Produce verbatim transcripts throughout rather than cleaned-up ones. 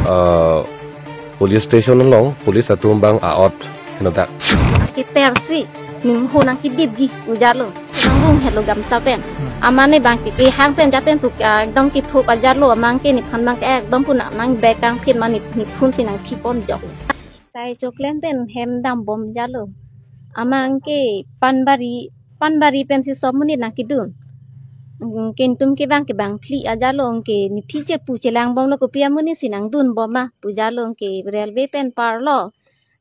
uh, police station along police atum abang a-ot henodak. Kepersi ningho nangkedipji pu jalo. Nangvung helo gamsa pen. Amat ne abang ke kehang pen japen pu, ah, ekdom kephuk ajalo, amat ke nephan abang ke ekdom pu nang, nang bekang phin ma ne, nephun si nangthipon jok. Sai choklem pen hem dambom jalo. Amat ke Panbari, Panbari pensi som monit nangkedun. Mm, ke netum ke abang ke bangphli ajalo, ke nephi chepu chelangbomlo, kopi amonit si nangdunbom ma pu jalo, ke railway pen parlo.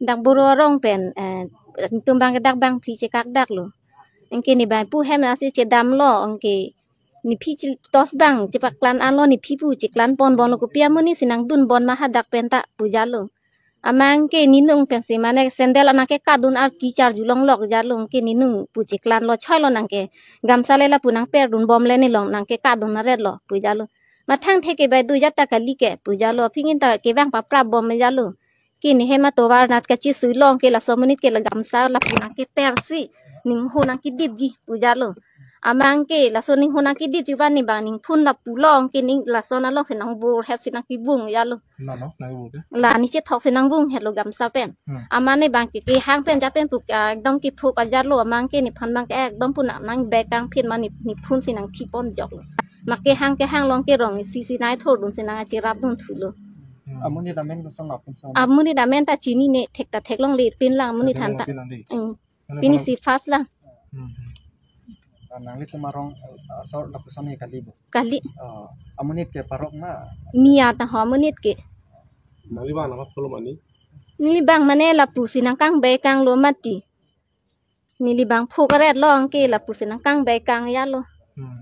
Dak Boro arong pen, eh, netum abang ke dak bangphli chekakdaklo. Anke ne abang pu hem asi chedamlo, anke nephi chi tos abang chepaklang anlo, nephi pu cheklang ponbomlo, kopi amonit si nangdunbom ma hadak pen ta pu jalo. Amat ke nenung pensi mane sandal anang kekadun arki charjulong lok jalo, anke nenung pu cheklanglo, choilo nang ke gamsa le lapu nangperdunbom le nelong nang kekadun aretlo pu jalo. Mathang theke bai du jata kali ke pu jalo, aphi ngin ta kevang paprapbom jalo. Ke ne hem atovar nat kachisuilong ke laso monit ke la gamsa lapu nangkepersi ningho nangkedipji pu jalo. Amat ke laso ningho nangkedipji abang ne abang ningphun lapu long ke ning lason along si nangvur het si nangkevung jalo. Nano, nangvur ke? La ne chethok si nangvung helo gamsa pen. Hmm. Amat ne abang ke kehang pen japen pu, ah, ekdom kephuk ajalo, amat ke nephan abang ke ekdom pu nang, nang bekang phin ma ne, nephun si nangthipon joklo. Ma kehang kehang along ke rong isi si nai thordun si nangcherapdun thulo. Hmm. Amonit amen koson lo, pinson? Amonit amen ta chinine, thek ta theklongle pin lang amonit aphan ta. Theklongle pin lang dei. Hmm. Nangli pini pharong si first lang. Hmm, hmm. Ah, nanglitum arong, ah, asor lapuson ke kali bo? Kali. Ah, amonit ke parok ma? Mia ta ho amonit ke. Nangli abang nama pulo mane? Neli abang mane lapu si nangkangbekanglo mati. Neli abang phuk aretlo, anke lapu si nangkangbekang jalo. Hmm.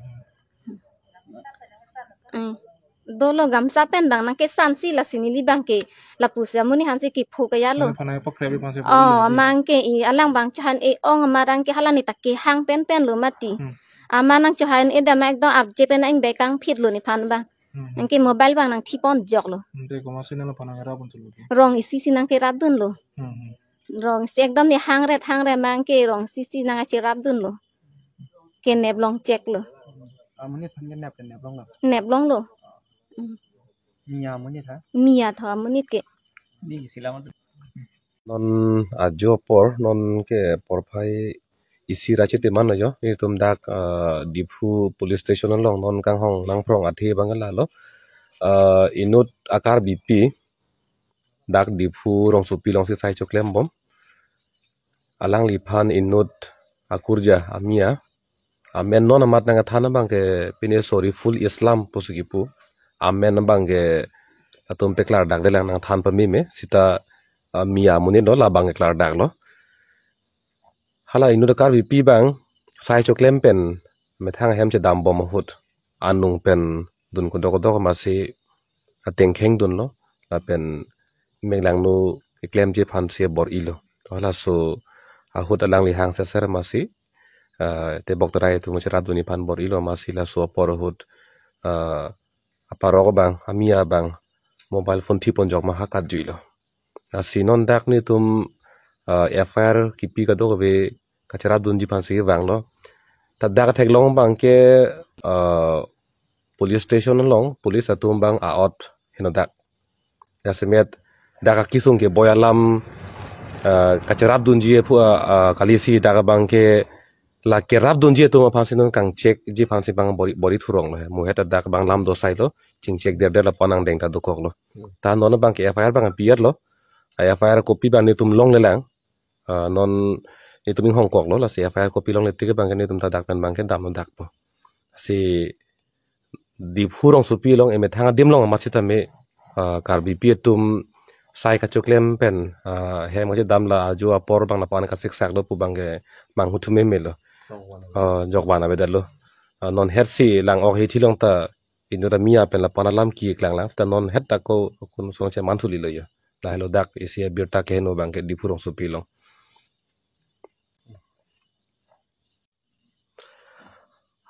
Hmm. Dolo gamsa pen abang nangkesansi lasi neli abang ke lapu si amonit aphan si kephuk jalo. Nangli aphan nangpakrep aphan si Oh, amonit. Amat ke i alang abang chohan e-ong amat anke hala ne ta kehang penpen lo mati. Hmm. Amat nangchohan e dam ekdom arje pen nang bekang phitlo nephan abang. Hmm. Anke mobile abang nangthipon joklo. Ante komatsi nangli aphan nangrapdun thulo? Rong isi si nangkerapdunlo. Hmm, hmm. Rong isi ekdom ne hangret hangret amat ke rong isi si nangcherapdunlo. Ke neplong cheklo. Amonit aphan ke nep, neplonglo? Neplonglo. Hmm. Mia amonit ha? Mia tho amonit ke. Di silang tu. Non ajo apor, non ke porphai isi ra chitiman lo jo. Netum dak, ah, Diphu Police Station along non kanghon nangphrong athe abang lalo. Ah, inut a-Karbipi dak Diphu rongsopi alongsi sai choklembom. Alangliphan inut akurja amia. Amen non amat nangkethan abang ke pine Soriful Islam pusi kipu. Amen abang ke latum paklardakdelang nangthan pameme. Seta, ah, mia amonit lo, labang ke klardaklo. Hala inut a-Karbipi abang sai choklem pen methang ahem chedambom ahut anung pen dun kudok kudok amatsi atengkheng dunlo, lapen meklangno keklemji aphan si bor-ilo. To halaso ahut alangli hang serser amatsi, ah, tebok terai atum cherapdunji aphan bor-ilo amatsi laso apor ahut, ah, aparok abang, amia abang mobile phone thipon jok ma ha katjuilo. Lasi non dak netum, ah, F I R kipi kadokave kacherapdunji aphan si vanglo. Ta dak theklong abang ke, ah, police station along police atum abang a-ot henodak. Jasemet dak akesung keboi alam, ah, kacherapdunji aphu, ah, ah, kalisi dak abang ke la kerapdunji atum aphan si non kangchekji aphan si abang bor-i, bor-i thuronglo he. Muhet ta dak abang lam dosailo, chingchek derder lapu-an angdeng ta dokoklo. Ta non abang ke F I R abang pi-etlo. A-F I R copy abang netum longlelang. Ah, non netum inghongkoklo, lasi F I R copy longle tik abang ke netum ta dak pen abang ke damlo dakpo. Si Diphu rongsopi along emethang adim along amat sitame, ah, Karbipi atum sai kachoklem pen, ah, hem kachedam la ajo apor abang lapu-an kasiksak do pu abang ke manghu thu memelo. Ah, jokvan avedetlo. Ah, non het si lang-ok hithi along ta inut amia pen lapu-an alam keklang lang, seta non het ta ko kun song cheman thulilo jo. Lahelo dak isi abirta keheno abang ke Diphu rongsopi along.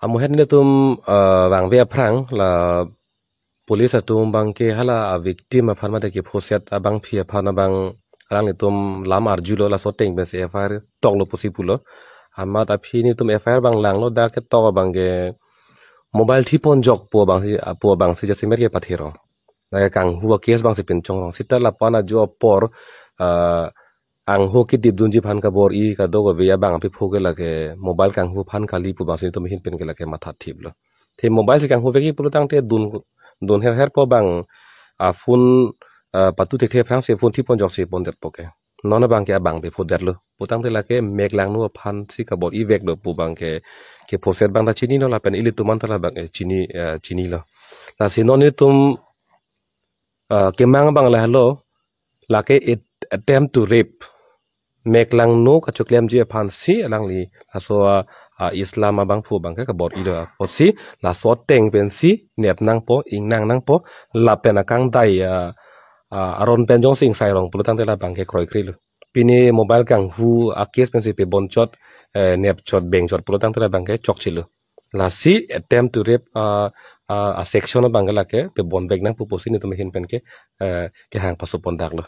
Amuhet netum, eh, vangve aphrang la police atum abang ke hala a-victim aphan mate kephoset abangpi aphan abang alanglitum lam arjulo, laso ateng pensi F I R toklo pusi pulo. Amat aphi netum F I R abang langlo, dak ketok abang ke mobile thipon jok pu abang si, pu abang si jasemet ke pathero. Lake kanghu a-case abang si pinchongrong. Seta lapu-an ajo apor, ah, angho kedipdunji aphan kabor-i kadokave abang aphi phu ke lake mobile kanghu aphan kali pu abang si netum ahin pen ke lake mathathiplo. Te mobile si kanghu vek-i pulo tangte dun, dun herher po abang, ah, phone, ah, patu thekthe aphrang si phone thipon ajoksi pondetpo ke. Non abang ke abang pi phodetlo. Pu tangte lake meklangno aphan si kabor-i veklo pu abang ke, ke phoset abang ta chinilo lapen ilitum an ta labang ke chini, eh, chinilo. Lasi non netum, eh, kemang abang lahelo, lake it attempt to rape. Meklangno kachoklemji aphan si alangli laso, ah, ah, Islam abangphu abang ke kabor-ilo apotsi laso ateng pensi nep nangpo, ingnang nangpo, lapen akangdai, ah, ah, aron pen jongsi ingsairong pulo tangte labang ke kroikrelo. Pini mobile kanghu a-case pensi pebonchot, eh, nepchot bengchot pulo tangte labang ke chokchelo. Lasi attempt to rape, ah, ah, a-section abang ke lake pebon vek nangpo pusi netum ahin pen ke, eh, kehang paso pondaklo.